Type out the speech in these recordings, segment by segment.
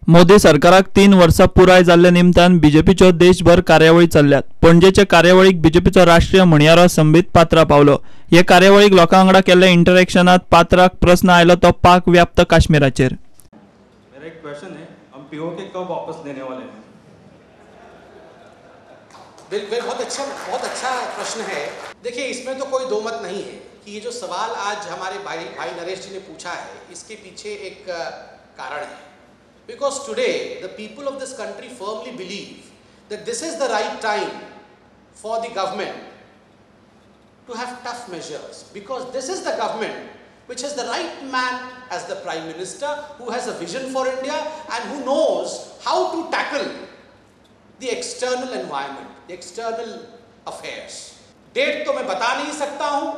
मोदी सरकाराक 3 वर्सां पुराय जाल्ल्या निमतान बीजेपीच्यो देशभर कार्यावळी चल्ल्यात. पणजेचे कार्यावळीक बीजेपीचो राष्ट्रीय म्हणयारो संबीत पात्रा पावलो. हे कार्यावळीक लोकां वांगडा केल्ल्या इंटरॅक्शनात पात्राक प्रस्न आयलो तो पाक व्याप्त काश्मीराचेर. मेरा एक क्वेश्चन है, हम पीओके कब वापस लेने वाले हैं? बिल्कुल, बहुत अच्छा प्रश्न है. देखिए, इसमें तो कोई दो मत नहीं है कि ये जो सवाल आज हमारे भाई नरेश जी ने पूछा है, इसके पीछे एक कारण है. Because today the people of this country firmly believe that this is the right time for the government to have tough measures, because this is the government which has the right man as the Prime Minister, who has a vision for India and who knows how to tackle the external environment, the external affairs. Date तो मैं बता नहीं सकता हूँ,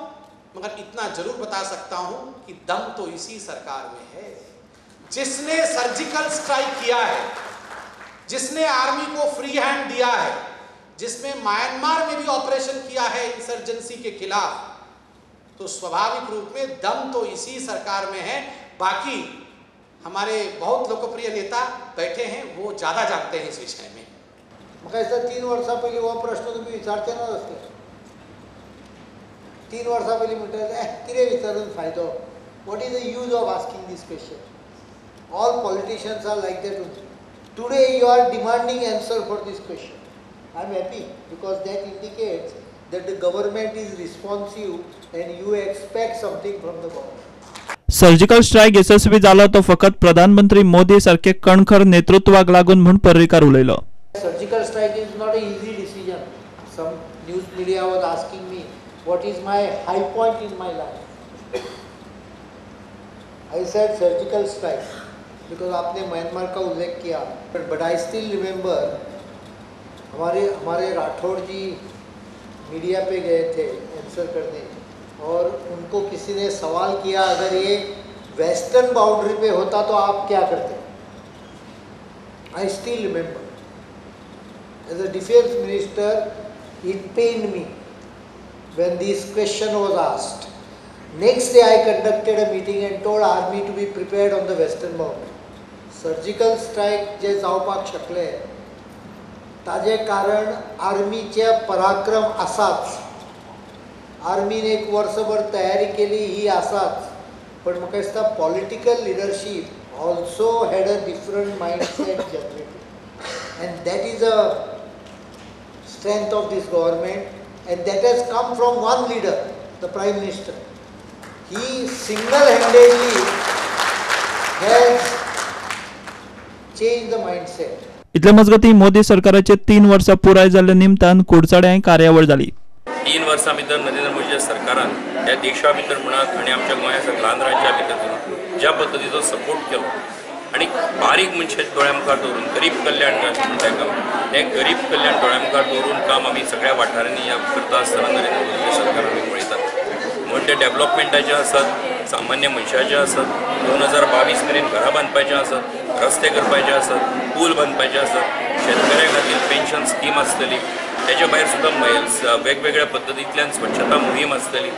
मगर इतना जरूर बता सकता हूँ कि दम तो इसी सरकार में है जिसने सर्जिकल स्ट्राइक किया है, जिसने आर्मी को फ्री हैंड दिया है, जिसने म्यांमार में भी ऑपरेशन किया है इंसर्जेंसी के खिलाफ. तो स्वाभाविक रूप में दम तो इसी सरकार में है. बाकी हमारे बहुत लोकप्रिय नेता बैठे हैं, वो ज़्यादा जानते हैं इस विषय में. म्हाका दिसता 3 वर्सां पयलीं हो प्रश्न तुमी विचारचे ना आसले. 3 वर्सां पयलीं म्हणटा कितें विचारून फायदो? What is the use of asking this question? All politicians are like that only. Today you are demanding answer for this question. I am happy because that indicates that the government is responsive and you expect something from the government. Surgical strike यशस्वी जालो तो फकत प्रधानमंत्री मोदी सारखे कणखर नेतृत्वाक लागून म्हूण पर्रीकार उलयलो. Surgical strike is not an easy decision. Some news media was asking me what is my high point in my life. I said surgical strike because आपने म्यांमार का उल्लेख किया, but I still remember हमारे राठौड़ जी media pay गए थे answer करने, और उनको किसी ने सवाल किया अगर ये वेस्टर्न बाउंड्री पे होता तो आप क्या करते? I still remember as a defence minister it pained me when this question was asked. Next day I conducted a meeting and told army to be prepared on the western boundary. Surgical strike जे जावपाक शकले ताजे कारण आर्मीचे पराक्रम आसाच, आर्मीन एक वर्सभर तयारी केली ही आसाच, पण म्हाका दिसता political leadership also had a different mindset generated, and that is a strength of this government, and that has come from one leader, the Prime Minister. He single-handedly has changed the mindset. इतले मजगतीं मोदी सरकाराचे 3 वर्सां पुराय जाल्ल्या निमतान कुडचड्यां कार्यावळ जाली. 3 वर्सां भितर नरेंद्र मोदीच्या सरकारान ह्या देशा भितर म्हणात आनी आमच्या गोंया सारक्या ल्हान राज्या भितर ज्या पद्दतीचो सपोर्ट केलो आनी बारीक मनशाच्या दोळ्या मुखार दवरून गरीब कल्याण म्हणटा काम, हें गरीब कल्याण दोळ्या मुखार दवरून काम आमी सगळ्या वाठारांनी ह्या करता आसतना नरेंद्र मोदीच्या सरकारान आमी पळयतात. म्हण तें डेवलपमेंटाचें आसत, सामान्य मनशाचें आसत, 2022 मेरेन घरां बांदपाचें आसत, रस्ते करपाचे आसत, पूल बांदपाचे आसत, शेतकऱ्यां खातीर पेन्शन स्कीम आसतली, तेच्या भायर सुद्दां वेगवेगळ्या पद्दतींतल्यान स्वच्छता मोहीम आसतली,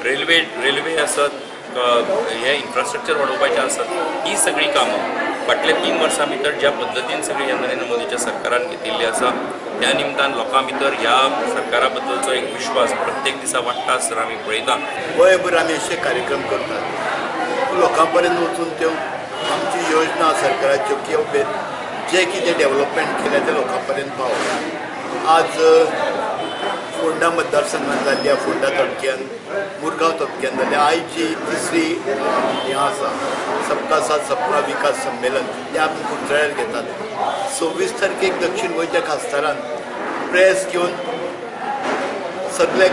रेल्वे आसत, हे इन्फ्रास्ट्रक्चर वाडोवपाचें आसत, ही सगळीं कामां फाटल्या 3 वर्सां भितर ज्या पद्दतीन सगळी ह्या नरेंद्र मोदीच्या सरकारान घेतिल्ली आसा त्या निमतान लोकां भितर ह्या सरकारा बद्दलचो एक विश्वास प्रत्येक दिसा वाडटा आसतना आमी पळयता. गोंयभर आमी अशे कार्यक्रम करतात, लोकां पर्यंत वचून त्यो आमची योजना सरकाराच्यो किंवा जे कितें डेवलपमेंट केलें तें लोकां पर्यंत पावोवप. आज फोंडा मतदारसंघात जाल्ल्या, फोंडा तालुक्यान, मुरगांव तालुक्यान जाल्ल्या आयज जी तिसरी हें आसा सबका साथ सबका विकास संमेलन तें आमी कुडचड्यार घेतात. 26 तारखेक दक्षिण गोंयच्या खासदारान प्रेस घेवन सगळे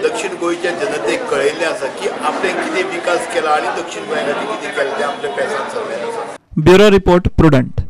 दक्षिण गोंयच्या जनतेक कळयल्लें आसा की आपणें कितें विकास केला आनी दक्षिण गोंया खातीर कितें केलें तें आपल्या प्रेसान सगळें आसा. Bureau report, Prudent.